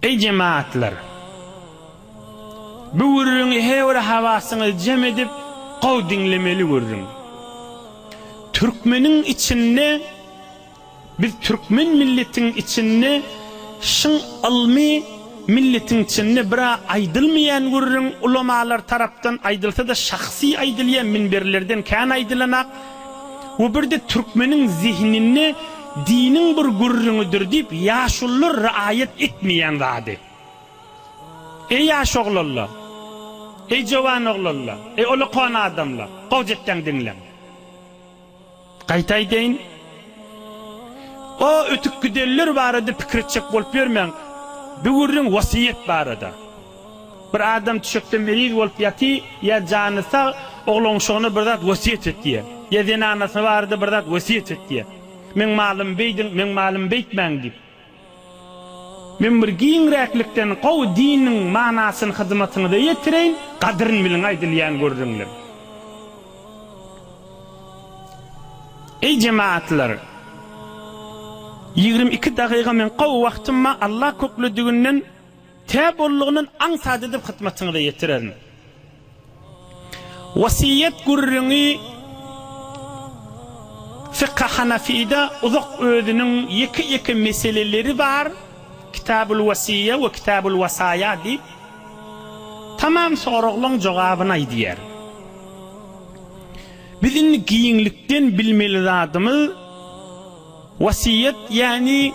Eý jemagatlar! Bu gürrüňi her bir hawasyňyzy jem edip, gowy diňlemeli gürrüň. Türkmeniň içinde, biz türkmen milletiň içinde şyň ylmy milletiň içinde bir-ä aýdylmaýan gürrüň, ulamalar tarapdan aýdylsa-da şahsy aýdylýar, minberlerden kän aýdylanak we bir-de türkmeniň zehninde diniň bir gürrüňidir diýip ýaşulular raýat etmeýän zady. Eý ýaş oglanlar! Eý jowan oglanlar! Eý ulakan adamlar! Gowja etseň diňläň. Gaýta aýdaýyn. O ötüp gidenler barada pikir etjek bolup ýörmäň. Bu gürrüň wasiýet barada. Bir adam düşekde meriz bolup ýaty, ýa jany sag, oglanşygyna bir zat wasiýet etýär. Ýa zenanasy barada bir zat wasiýet etýär. Meň malymy beýdiň, meň malymy beýtmäň diýip. Men bir giňräklikden gowy diniň manasyny hyzmatyňyza ýetireýin, gadyryn biliň aýdylýan gürrüňler. Eý jemagatlar! 22 dagyga meň gowy wagtym bar, Allah köklediginden Tä bollugyndan aňsat edip hyzmatyňyza ýetirerin. Wasiýet gürrüňi Fykha Hanafide uzak özüniň ýeke-ýeke meseleleri bar, Kitabul Wasiýe we Kitabul Wasaýa diýip, tamam soraglaň jogabyny aýdýar. Biz indi giňlikden bilmeli zadymyz, Wasiýet, ýagny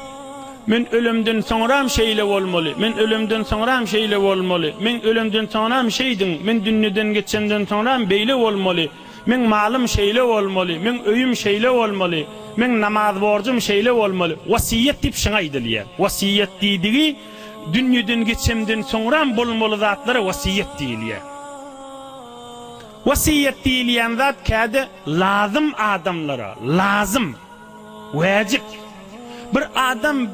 Men ölemden soňram şeýle bolmaly, men ölemden soňram şeýle bolmaly, men ölemden soňram şeýdiň, men dünýeden geçemden soňram beýle bolmaly, meň malym şeýle bolmaly, meň öýüm şeýle bolmaly, meň namaz borjum şeýle bolmaly. Wasiýet diýip şuňa aýdylýar. Wasiýet diýdigi dünýeden geçemden soňram bolmaly zatlara wasiýet diýilýär. Wasiýet diýilýän zat käde lazym adamlara, lazym. Wäjip. Bir adam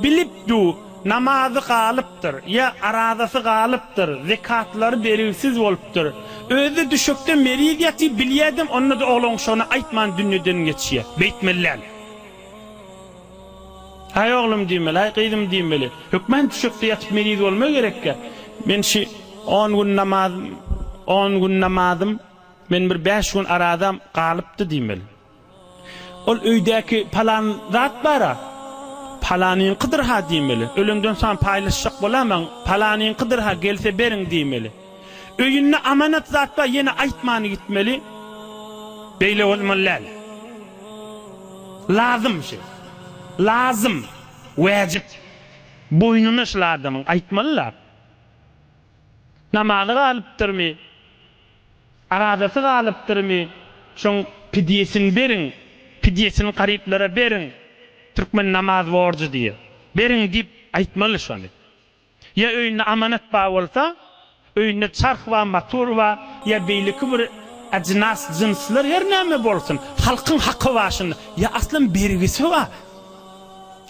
bilip du namazy galypdyr, ýa arazasy galypdyr, zekatlary bergisiz bolupdyr. Özi-de düşekde meriz ýatyr, bilýädem, onda-da oglan-uşagyna aýtman dünýeden geçýär. Beýtmeli däl. Aý oglum diýmeli, aý gyzym diýmeli. Hökman düşekde ýatyp meriz bolma gerekkä. Men şi on gün namaz, on gün namazym, men bir bäş gün arazam galypdy diýmeli. Ol öýdäki palan zat bar-a, palanyňkydyr-ha diýmeli. Ölenden soň paýlaşjak bolamaň, palanyňkydyr-ha, gelse beriň diýmeli. Öýünde amanat zat bar, ýene aýtman gitmeli. Beýle bolmaly däl. Lazym şi. Lazym. Wäjip. Boýnuna şul adamyň aýtmaly-la. Namazy galypdyrmy? Arazasy galypdyrmy? Şoň pidýesini beriň, pidýesini garyplara beriň, türkmen namaz borjy diýýär. Beriň diýip aýtmaly şony. Ýa öýünde amanat bar bolsa, öýünde çarh bar, motor bar, ýa beýleki bir ajnas jynslar her näme bolsun, halkyň haky bar şunda. Ýa aslam bergisi bar.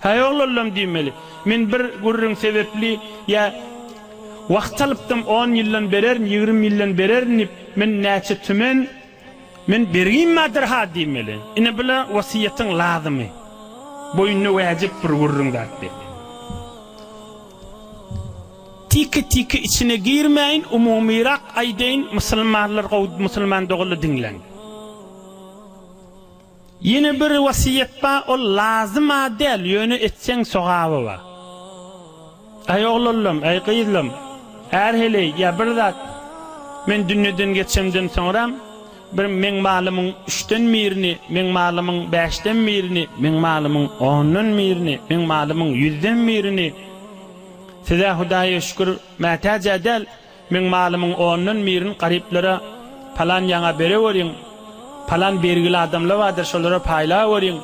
Häý oglanlam diýmeli. Men bir gürrüň sebepli ýa wagt alypdym on ýyldan bererin, 20 ýyldan bererin diýip, men näçe tümen men bergim bardyr ha diýmeli. Ine bula wasiýetiň lazymy. Boýunda wäjip bir gürrüň zat bi. Tiki-tiki içine girmäýin, umumyrak aýdaýyn, musulmanlar gowy musulman doganlar diňläň. Ýene bir wasiýet bar, ol lazym-a däl, ýöne etseň sogaby bar. Äý oglanlam, äý gyzlam, är-heleý ýa bir zat, men dünýeden geçemden soňram, bir meň malymyň üçden birini, meň malymyň bäşden birini, meň malymyň ondan birini, meň malymyň ýüzden birini, siz-ä Hudaýa şükür mätäj-ä däl, Meň malymyň ondan birini garyplara palan ýaňa bereweriň, palan bergili adamlar bardyr, şolara paýlaweriň,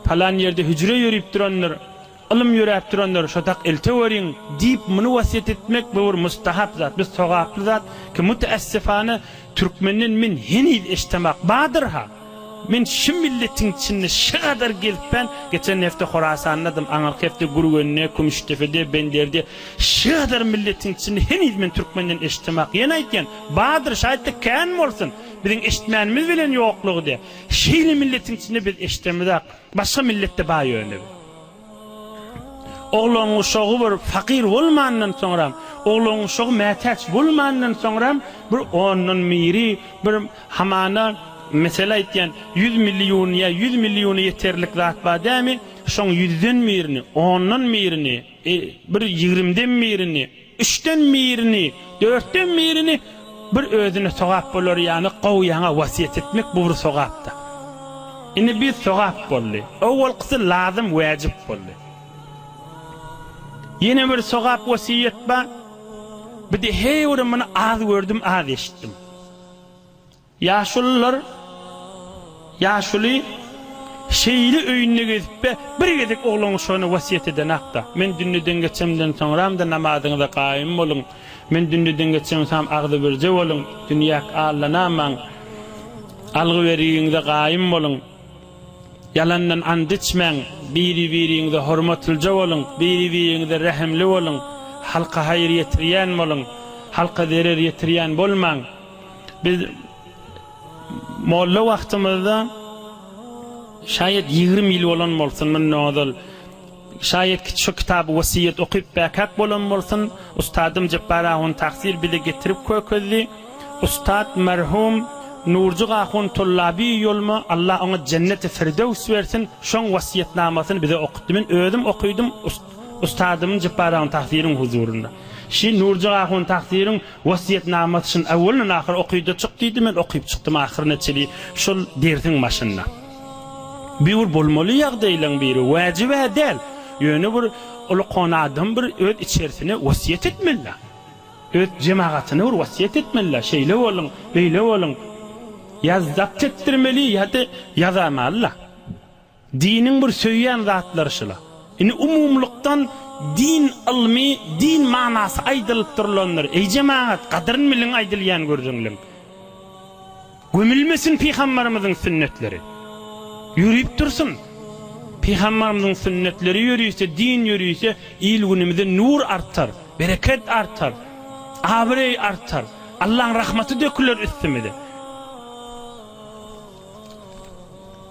palan ýerde hüjre ýörüp durandyr, ylym ýöräp durandyr, şo tak elteweriň diýip muny wesýet etmek bu bir mustahap zat, bu sogaply zat ki müteessifane türkmenden men heniz eşdemak bardyr-ha. Men şu milletiň içinde şu gadar gezipän, geçen hepde Horasandadym, aňyrky hepde Gürgende, Kümüşdepede, Benderde, şu gadar milletiň içinde heniz men türkmenden eşitemak. Ýene aýtýan, bardyr, şaýat-da kän bolsun, biziň eşitmänimiz bilen ýoklugy dä. Şeýle milletiň içinde biz eşidemizak, başga milletde bar ýöne. Oglan uşagy bir fakyr bolmandan soňram, oglan uşagy mätäç bolmandan soňram bir ondan biri bir hamana mesele aýtýan ýüz million ýa ýüz milliona ýeterlik zat bar dämi, şoň ýüzden birini, ondan birini, bir ýigrimden birini, Üçden birini, dörtden birini bir özüne sogap bolar ýaly gowy ýaňa wasiýet etmek bu bir sogapdyr. Indi bir sogap boldy. Owalkysy lazym wäjip boldy. Ýene bir sogap wasiýet bar. Bir-de heý bir muny az gördüm, az eşitdim. Ýaşulular, Ýaşuly şeýle öýünde gezip-de, bir gezek oglan-uşagyna wesýet edenakda, Men dünýeden geçemden soňram-da namazyňyza gaýym boluň, men dünýeden geçemsam agzybirje boluň, dünýäk aldanamaň, algy-bergiňize gaýym boluň, ýalandan and içmäň, biri-biriňize hormatlyja boluň, biri-biriňize rehimli boluň, halka haýyr ýetirýän boluň, halka zerer ýetirýän bolmaň. Biz molla wagtymyzda şaýat 20 ýyl bolan bolsun mundan ozal şaýat şu kitaby wasiýet okyp bäkäk bolan bolsun ustadym Jepbar ahun Tahsyr bize getirip kökezdi. Ustad merhum Nurjyk ahun Tollaby ýolma Allah oňa jenneti firdews bersin şoň wasiýetnamasyny bize okutdy. Men özüm okydym ustadymyň Jepbar ahun Tahsyryň huzurynda. Şi Nurjyk ahun Tahsyryň Wesýetnamasy şun awwalyndan ahyr okyda çyk diýdi, men okyp çykdym ahyryna çeli şol dersiň başynda. Bi bir bolmaly ýagdaýlaň biri, wäjib-ä däl, ýöne bir ulkan adam bir öz içerisine wesýet etmeli-dä. Öz jemagatyna bir wesýet etmeli-dä, şeýle boluň, beýle boluň. Ýa zabt etdirmeli ýa-da ýazamaly-da. Diniň bir söýýän zatlary şula. Indi umumylykdan din ylmy, din manasy aýdylyp durlandyr. Eý jemagat, gadyryn biliň aýdylýan gürrüňleň. Gömülmesin pygambarymyzyň sünnetleri. Ýörüp dursun. Pygambarymyzyň sünnetleri ýörüse, din ýörüse, il-günümize nur artar, bereket artar, abraý artar, Allaň rahmaty döküler üstümize.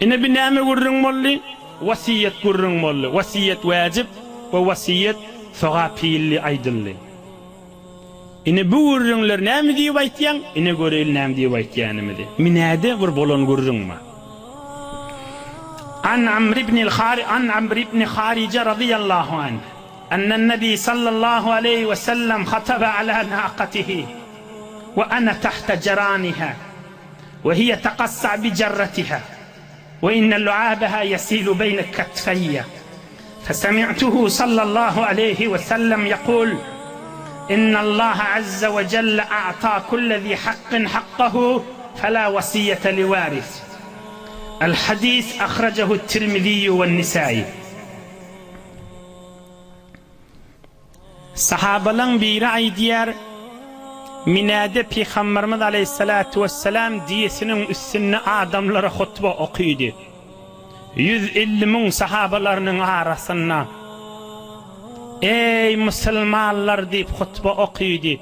Ine bi näme gürrüň boldy? Wasiýet gürrüň boldy. Wasiýet wäjip we wasiýet sogap hilli aýdyldy. Ine bu gürrüňler näme diýip aýtýaň? Ine göreýli näme diýip aýtýanymyzy. Minäde bir bolan gürrüň bar. An Amr ibnil Hari an Amr ibn Harije razyýallahu anh, ennen Nebi sallallahu aleýhi we sellem hataba ala naqatihi we ana tahta jaraniha. We hiýe taqassa bi jarratiha we inne lu'abaha yasilu beýne katfeýe. Fesemi'tuhu sallallahu aleýhi we sellem ýekul, Innallaha azze we jelle a'ta kulle zi hakkyn hakkahu fela wasiýete liwaris. El hadis ahrajehu Tirmiziýu we Nisaýy. Sahabalaň biri aýdýar, Minäde Pygamberimiz aleýhissalatu wessalam diýesiniň üstünde adamlara hutba okydy. 150 müň sahabalarynyň arasynda, Eý, musulmanlar diýip hutba okydy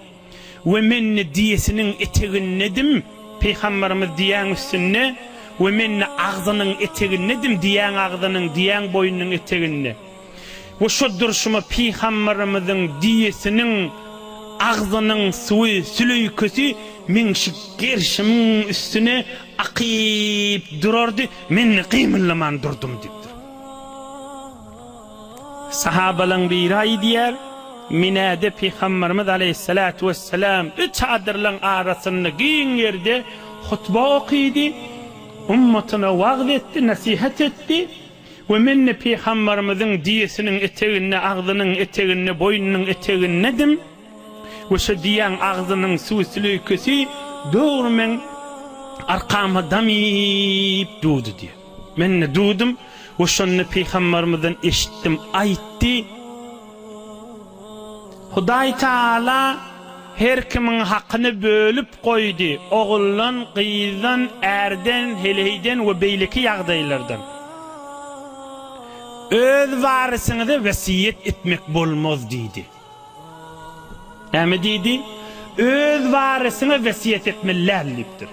we men-de diýesiniň etegindedim, Pygamberimiz diýäň üstünde we men-de agzynyň etegindedim, diýäň agzynyň, diýäň boýnunyň eteginde. We şo durşuma pygamberimiziň düýesiniň agzynyň suwy, süleýkesi meň şu gerşimiň üstüne akyp durardy, men-de gymyldaman durdum diýipdir. Sahabalaň biri aýdýar, Minäde pygamberimiz aleýhissalatu wessalam üç çadyrlaň arasynda giň ýerde hutba okydy, ummatyna wagyz etdi, nesihat etdi. We men-de pygambarymyzyň düýesiniň eteginde, agzynyň eteginde, boýnunyň etegindedim. We şo düýäň agzynyň suw-süleýkesi dogry meň arkama damyp durdy diýýär. Men-de durdum we şonda pygambarymyzdan eşitdim, aýtdy, Hudaý Tagala her kimiň hakyny bölüp goýdy, oguldan, gyzdan, ärden, heleýden we beýleki ýagdaýlardan. Öz warysyňyza wesýet etmek bolmaz diýdi. Näme diýdi? Öz warysyňa wesýet etmeli däl diýipdir.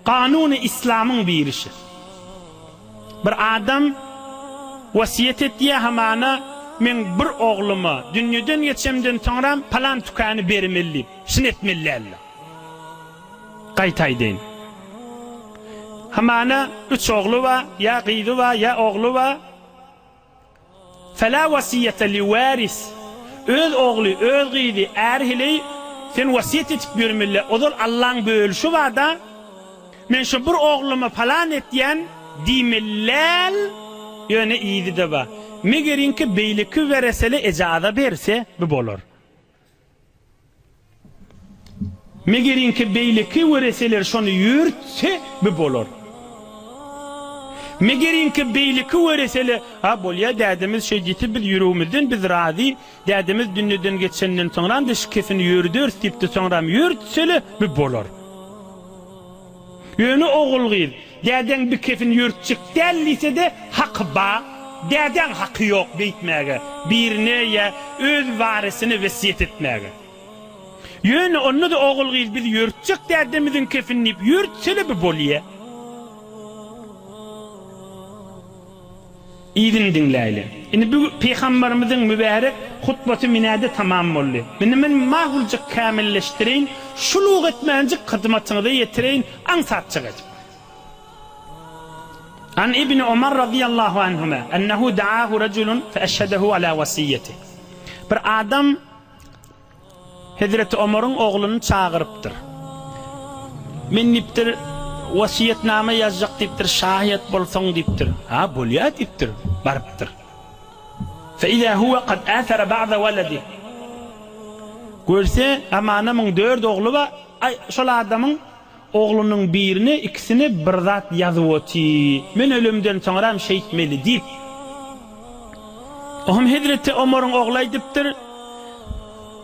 Kanuny islamyň birişi. Bir adam wesýet etýär hamana. meň bir ogluma dünýeden geçemden soňram palan tükany bermeli diýip, şuny etmeli däldir. Gaýta aýdaýyn. Hamana üç ogly bar, ýa gyzy bar, ýa ogly bar. Fela wasiýete li waris, öz ogly, öz gyzy, är heleý, sen wasiýet etip ýörmeli, ozal Allaň bölüşi bar-da, men şu bir ogluma palan etýän diýmeli däl, ýöne yzy-da bar. Megeriňki beýleki weresele ejaza berse, bu bolar. Megeriňki beýleki wereseler şony ýörtse bi bolar. Megeriňki beýleki weresele Ha bolýa dädemiz şeý diýse biz ýüregimizden biz razy, dädemiz dünýeden geçenden soňram-da şu kesini ýörderis diýipdi soňram ýörtsele bi bolar. Ýöne ogul-gyz dädeň bi kesini ýörtjek däl diýsede haky ba, dädäň haky ýok beýtmäge, birine ýa öz warisine wesýet etmäge. Ýöne onda-da ogul-gyz biz ýörtjek dädemiziň kefini diýip ýörtsele bi bolýa. Yzyny diňläýli. Indi bu Pygambarymyzyň mübärek hutbasy minäde tamam boldy. Indi men mahuljyk kämilleşdireýin, şuluk etmänjik hyzmatyňyza ýetireýin, aňsatjyk edip. An Ibni Omar razyýallahu anhuma, ennehu da'ahu rajulun fe eşhedehu ala wasiýetih. Bir adam Hezreti Omaryň ogluny çagyrypdyr. Men diýipdir, wesýetnama ýazjak diýipdir, şaýat bolsaň diýipdir. Ha, bolýa diýipdir, barypdyr. Fe izâ huwe kad âsere ba'da weledih. Görse, hamana muň dört ogly bar, aý, şol adamyň Oglunyň birine, ikisine bir zat ýazyp otyr. Men ölemden soňram şeýtmeli diýip. Oňam hezreti Omaryň ogly aýdypdyr,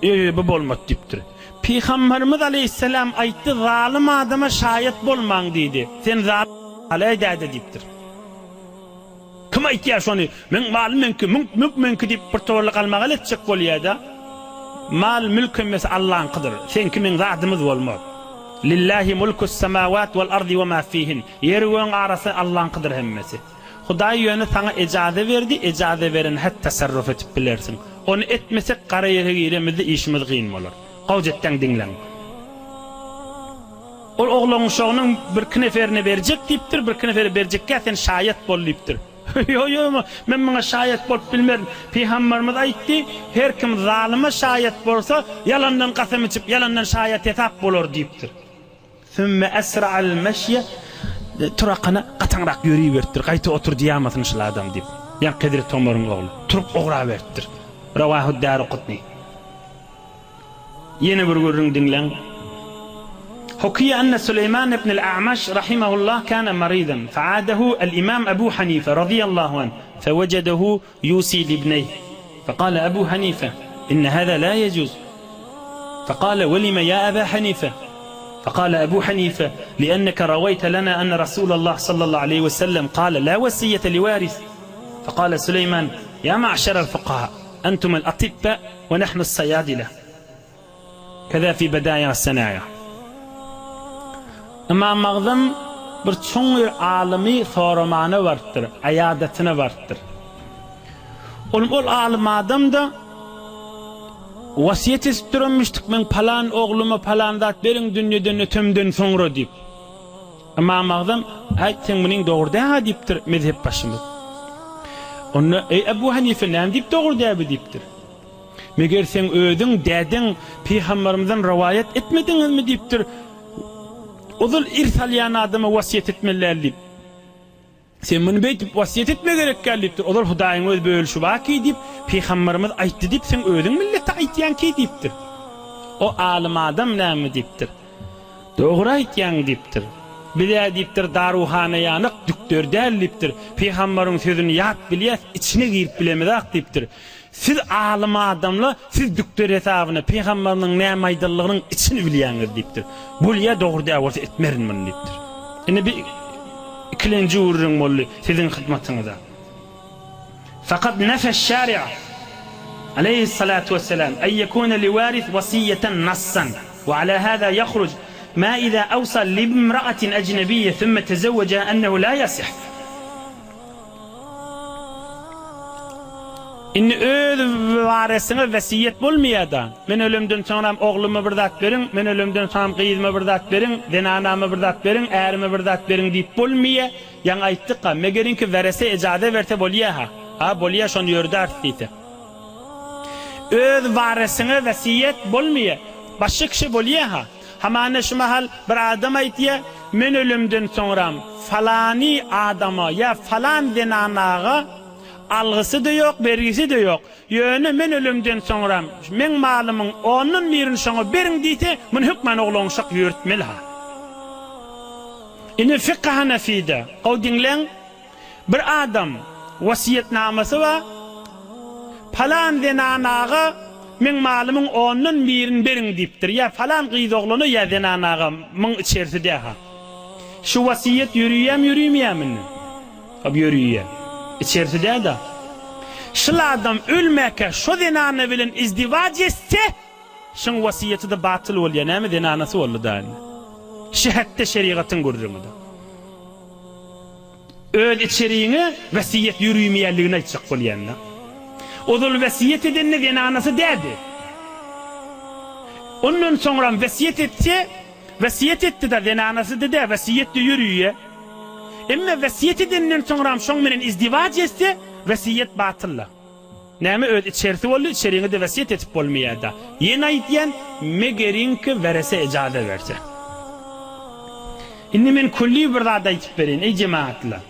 Ýok, bu bolmaz diýipdir. Pygamberimiz aleýhissalam aýtdy, Zalym adama şaýat bolmaň diýdi. Sen zalym aleý däde diýipdir. Kim aýtýar şony? Meň malym meňki, mülk mülk meňki diýip bir towarly galmagal etjek bolýada. Mal mülk hemmesi Allaňkydyr. Seňki meň zadymyz bolmaz. Lillahi mulkus samawat wal ardi we ma fihin. Ýer gögüň arasy Allaňkydyr hemmesi. Hudaý ýöne saňa ejaza berdi, ejaza beren het tasarruf etip bilersiň. Ony etmesek gara ýere giremizde işimiz gyn bolar. Gowja etseň diňleň. Ol oglan uşagynyň birki neferine berjek diýipdir, birki nefere berjekkä sen şaýat bol diýipdir. Ýo, ýo, men muňa şaýat bolup bilmerin. Pygamberimiz aýtdy, Her kim zalyma şaýat bolsa, ýalandan kasam içip, ýalandan şaýat hesap bolar diýipdir. Sümme esra'al meşýe, turakana gataňrak ýöriberipdir, gaýta otur diýýämasyn şul adam diýip. Ýaňky Hezreti Omaryň ogly, turup ugraberipdir. Rawahud-Darukutny. Ýene bir gürrüň diňläň. Hukiýe enne Süleýman ibnel A'maş rahimehullah kâne maridan fe'âdehu el-imam Ebu Hanife radıyallahu anh fevecedehu yûsî libneyh fekâle Ebu Hanife inne hâzâ lâ yecûz fekâle ve lime yâ Ebâ Hanife fekâle Ebu Hanife li'enneke raveyte lenâ enne Rasûlallah sallallahu aleyhi ve sellem kâle lâ vesiyyete livâris fekâle Süleýman yâ ma'şerel fukahâ entumel atibbe We nahnu saýadile. Keza fi bedaýa senaýa. Ymam Agzam bir çuňňur alymy soramana barypdyr, aýadatyna barypdyr. Ol ol alym adam-da wasiýet edip duranmyşdyk, meň palan ogluma palan zat beriň dünýeden ötemden soňra diýip. Ymam Agzam, Äý, seň munyň dogry däl-ä diýipdir mezhep başymyz. Onda, Eý, Ebu Hanife, näme diýip dogry däl bu diýipdir. Meger seň özüň, dädeň pygambarymyzdan rowaýat etmediňizmi diýipdir. Ozal irs alýan adama wasiýet etmeli däl diýip. Sen muny beýdip wasiýet etme gerek däl diýipdir. Ozal Hudaýyň öz bölüşi bar ki diýip, pygambarymyz aýtdy diýip, seň özüň millete aýtýaň ki diýipdir. O alym adam näme diýipdir. Dogry aýtýaň diýipdir. Biz-ä diýipdir, daruhana ýanyk, dükder däl diýipdir. Pygambaryň sözüni ýat bilýäs, içine girip bilemizak diýipdir. Siz alym adamla, siz dükder hesabyna pygambarynyň näme aýdanlygynyň içini bilýäňiz diýipdir. Bolýa dogry däl bolsa etmerin muny diýipdir. Indi bi ikilenji gürrüň boldy siziň hyzmatyňyza. Fakat nefeş şari'a aleýhissalatu wesselam en ýekune liwaris wasiýeten nassan we ala hâzâ ýahruj mâ izâ awsâ limra'atin ejnebiyye sümme tezewwejeha ennehu lâ yasih. Indi öz waresiňe wesýet bolmaýar-da. Men ölemden soňram ogluma bir zat beriň, men ölemden soňam gyzyma bir zat beriň, zenanama bir zat beriň, ärime bir zat beriň diýip bolmaýar. Ýaňy aýtdyk-a, megeriňki werese ejaza berse bolýa-ha. A, bolýa, şony ýördäris diýse. Öz waresiňe wesýet bolmaýar. Başga kişä bolýa-ha. Hamana şu mahal bir adam aýtýa, Men ölemden soňram falany adama ýa falan zenanaga algysy-da ýok, bergisi-de ýok. Ýöne men ölemden soňram meň malymyň ondan birini şoňa beriň diýse, muny hökman oglan-uşak ýörtmeli-ha. Ine fykh hanafide, gowy diňläň, Bir adam wesýetnamasy bar, Palan zenanaga meň malymyň ondan birini beriň diýipdir, ýa falan gyz oglana ýa zenanaga, muň içerisi däha. Şu wesýet ýöriýämi ýörimeýämi indi? Hop ýöriýä. Içerisi däda. Şul adam ölmäkä şo zenana bilen izdiwaç etse, şuň wesýeti-de batyl bolýa, näme zenanasy boldy-da indi. Şu hetde şerigatyň gürrüňi-de. Öz içeriňe wesýet ýörimeýänligini aýtjak bolýan-da. Ozal wesýet edende zenanasy däldi. Ondan soňram wesýet etse, wesýet etdi-de, zenanasy-da däl, wesýet-de ýöriýä. Emme wesýet edenden soňram şoň menen izdiwaç etse, wesýet batyl-da. Näme öz içerisi boldy, içeriňi-de wesýet etip bolmaýar-da. Ýene aýtýan, megeriňki werese ejaza berse. Indi men külli bir zat aýtyp bereýin, eý jemagatlar.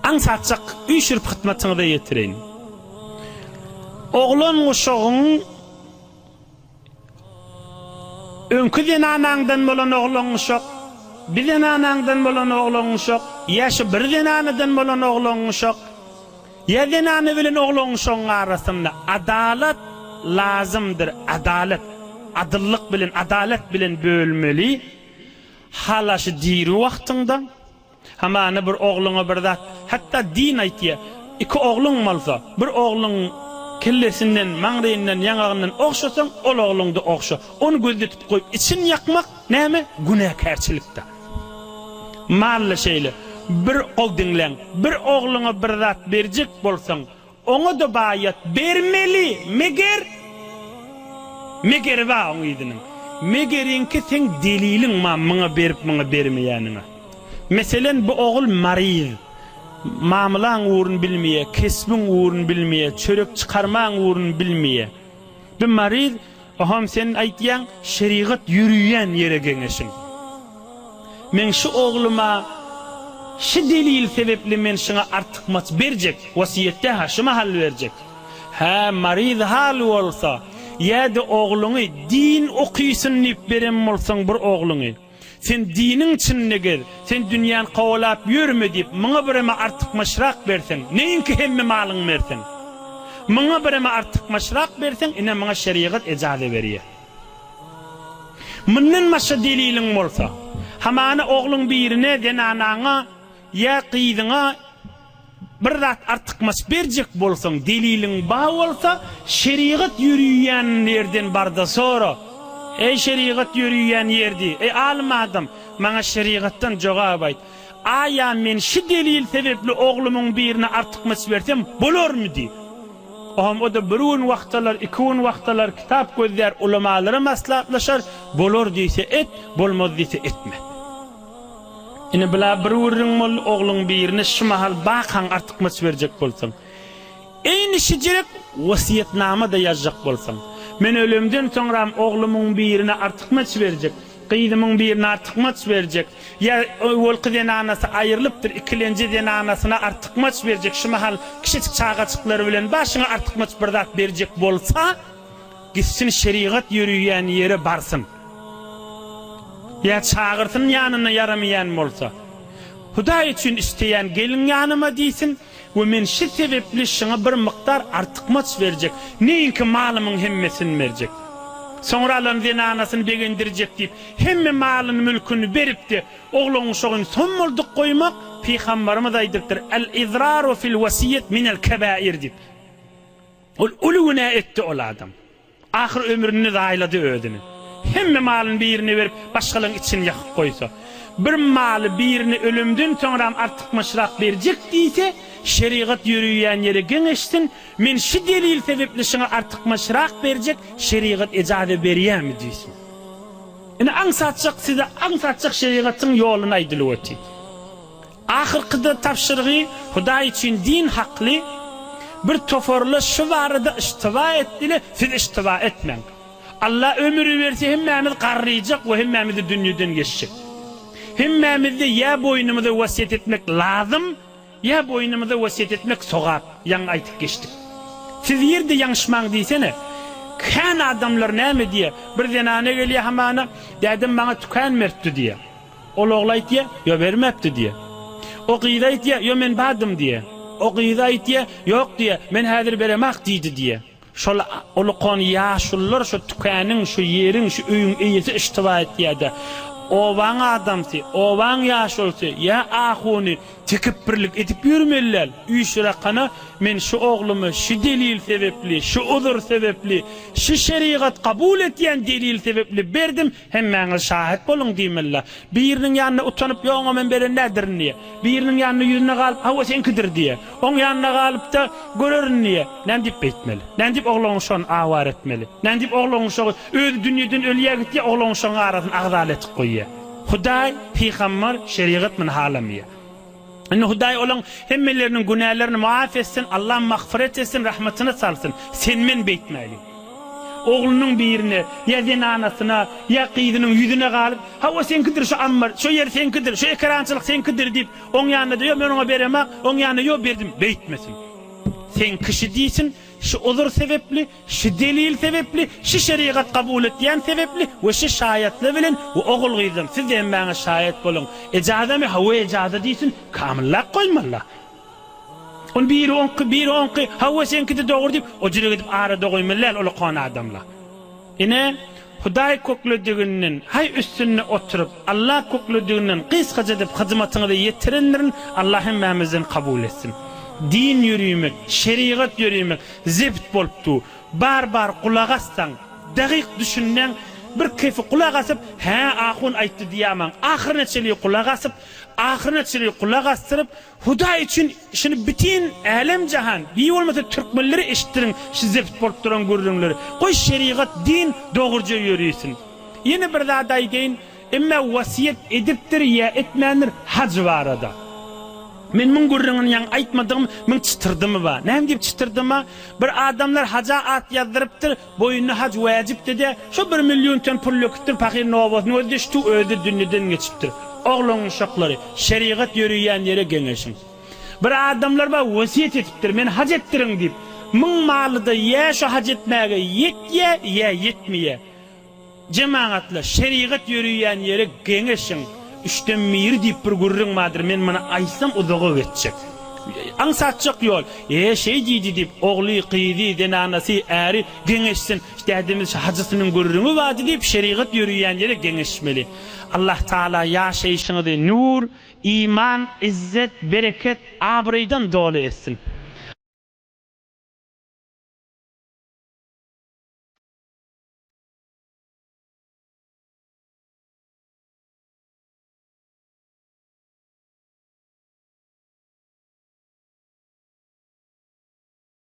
Aňsatjak üýşürip hytmatyňyza ýetireýin. Oglan guşagyň Öňki zenanaňdan bolan oglan uşak, bi zenanaňdan bolan oglan uşak, ýa şu bir zenanadan bolan oglan uşak, ýa zenana bilen oglan uşagyň arasynda adalat lazymdyr, adalat, adyllyk bilen, adalat bilen bölmeli, hala şu diri wagtyňda. Hamana bir ogluňa bir zat, hatda din aýtýar, iki ogluň bolsa, bir ogluň kellesinden, maňryýyndan, ýaňagyndan ogşasaň, ol ogluňda ogşa. Ony gözde tutup goýup, içini ýakmak näme? Günäkärçilikdir. Mal-da şeýle. Bir, gowy diňläň, bir ogluňa bir zat berjek bolsaň, Oňa-da baýat bermeli, meger, megeri bar oň yzynyň. Megeriňki seň deliliň bar muňa berip muňa bermeýäniňe. Meselen bu ogul maryz, mamlaň ugruny bilmeýär, kesbiň ugruny bilmeýär, çörek çykarmaň ugruny bilmeýär. Bu maryz, Oham sen aýtýaň şerigat ýörüýän ýere geňeşiň. Meň şu ogluma şy delil sebepli men şyňa artykmaç berjek, wasiýetde-hä şu mahal berjek. Hä maryz hal bolsa, ýa-da ogluňy din okysyn diýip beren bolsaň bir ogluňy. Sen diniň içinde gez, sen dünýäni kowalap ýörme diýip, muňa bireme artykmaçrak berseň, neýinki hemme malyňy berseň? Muňa bireme artykmaçrak berseň, ine muňa şerigat ejaza berýär. Mundan başga deliliň bolsa, hamana ogluň birine, zenanaňa ýa gyzyňa Bir zat artykmaç berjek bolsaň, deliliň bar bolsa, şerigat ýörüýän ýerden barda sora. Eý şerigat ýörüýän ýerdi, eý alym adam, maňa şerigatdan jogap aýt. Aýa men şi delil sebepli oglumyň birine artykmaç bersem bolarmy diý. Ohm o-da bir gün wagt alar, iki gün wagt alar, kitap gözlär, ulamalara maslahatlaşar, bolar diýse et, bolmaz diýse etme. Ine bula bir gürrüň boldy, ogluň birine şu mahal bakaň artykmaç berjek bolsaň. Eýni şijirek wesýetnama-da ýazjak bolsaň. Men ölemden soňram oglumyň birine artykmaç berjek, gyzymyň birine artykmaç berjek, ýa owalky zenanasy aýrylypdyr, ikilenji zenanasyna artykmaç berjek, şu mahal kiçijik çagajyklary bilen başyňa artykmaç bir zat berjek bolsa, gitsin şerigat ýöriýän ýere barsyn. Ýa çagyrsyn ýanyna ýaramaýan bolsa. Hudaý üçin isleýän geliň ýanyma diýsin we men şi sebepli şyňa bir mukdar artykmaç berjek, neýinki malymyň hemmesini berjek. Soňra alan zenanasyny begendirjek diýip, hemme malyny-mülküni beripdi. Oglan-uşagyny sommaldyk goýmak, Pygambarymyz aýdypdyr, El-izraru fil wesiýet minel kebair diýip. Ol uly günä etdi ol adam. Ahyr ömründe zaýalady özüni. Hemme malyny birine berip başgalaryň içini ýakyp goýsa. Bir maly birine ölümden soňram artykmaçrak berjek diýse, şerigat ýöreýän ýere geňeşsin, men şi delil sebepli şyňa artykmaçrak berjek, şerigat ejaza berýämi diýsin. Ine aňsatjak size aňsatjak şerigatyň ýoluny aýdylyp otyr. Ahyrkyda tabşyrygy Hudaý üçin din hakly bir toparlar şu barada yştyba etdile siz yştyba etmäň. Allah ömür berse hemmämiz garryjak we hemmämizde dünýeden geçjek. Hemmämizde ýa boýnumyza wesýet etmek lazym ýa boýnumyza wesýet etmek sogap ýaňy aýtyp geçdik. Siz ýerde ýaňyşmaň diýsene. Kän adamlar näme diýýä bir zenana gelýä hamana dädem maňa tükän beripdi diýýä. Ol ogla aýtýa, Ýo bermäpdi diýýä. O gyza aýtýa, Ýo men bardym diýýä. O gyza aýtýa, Ýok diýýä, men häzir beremak diýdi diýýä. Şol ulkan ýaşulular şu tükeniň, şu ýeriň, şu öýüň eýesi yştyba etýä-de, obaň adamsy, obaň ýaşulusy ýa ahuny tekepbirlik edip ýörmeli däl. Üýşürakana men şu oglumy şu delil sebepli, şu uzur sebepli, şu şerigat kabul etýän delil sebepli berdim, Hemmäňiz şahyt boluň diýmeli-le. Biriniň ýanynda utanyp, Ýok, oňa men beren däldirin diýýär. Biriniň ýanynda ýüzüne galyp, Hawa, seňkidir diýýär. Oň ýanyna galyp-da, Görerin diýýär. Näme diýip beýtmeli? Näme diýip oglan-uşagyny awara etmeli? Näme diýip oglan-uşagy özi dünýeden ölýär gitýär, oglan-uşagyň arasyny agzala etip goýýar? Hudaý, pygambar, şerigat muny halamaýar. Indi Hudaý olaň hemmeleriniň günälerini muaf etsin, Allah magfyret etsin, rahmatyna salsyn. Sen-men beýtmäliň. Oglunyň birine, ýa zenanasyna, ýa gyzynyň ýüzüne galyp, Hawa, seňkidir şu ammar, şu ýer seňkidir, şu ekerançylyk seňkidir diýip, oň ýanynda-da, Ýok, men oňa beremak, oň ýanynda, Ýok, berdim, beýtmesin. Seňki şi diýsin, şi uzur sebepli, Şi delil sebepli, şi şerigat kabul etýän sebepli we şi şaýatlar bilen we ogul-gyzlarym siz-de hemmäňiz şaýat boluň. Ejazamy? Hawa ejaza diýsin, kamyllap goýmaly. Ony biri oňky, biri oňky, hawa seňkide dogry diýip, o jüre gidip arada goýmaly däl ulakan adamlar. Ine, Hudaý köklediginden, haý üstünde oturyp, Allah köklediginden gysgaça edip hyzmatyňyzy ýetirendirin, Allah hemmämizden kabul etsin. Din ýörimek, şerigat ýörimek, Zebt bolup dur. Bar bar gulak assaň, dagyk düşünmäň, bir kefi gulak asyp, hä ahun aýtdy diýämaň, ahyryna çenli gulak asyp, ahyryna çenli gulak asdyryp, Hudaý üçin şuny bütin älem-jahan, bir bolmasa türkmenlere eşitdiriň şu zebt bolup duran gürrüňleri. Goý şerigat, din dogruja ýörisin. Ýene bir zat aýdaýyn, Emme wesýet edipdir ýa etmändir haj barada. Men muň gürrüňini ýaňy aýtmadygym muň çytyrdymy bar. Näme diýip çytyrdyma? Bir adamlar haja at ýazdyrypdyr, boýnuna haj wäjipdi-de, şo bir million ten pul döküpdir, pahyr nobatyny gözleşdi, özi dünýeden geçipdir. Oglan uşaklary, şerigat ýöreýän ýere geňeşiň. Bir adamlar bar wesýet edipdir, meni haj etdiriň diýip. Muň maly-da ýa şo haj etmäge ýetýä, ýa ýetmeýä. Jemagatlar, şerigat ýöreýän ýere geňeşiň, üçden biri diýip bir gürrüň bardyr, men muny aýtsam uzaga geçjek. Aňsatjak ýol, E, şeý diýdi diýip, ogly, gyzy, zenanasy, äri geňeşsin, dädemiz şu hajysynyň gürrüňi bardy diýip, şerigat ýöreýän ýere geňeşmeli. Allah Tagala ýaşaýşyňyzy nur, iman, yzzet, bereket, abraýdan doly etsin.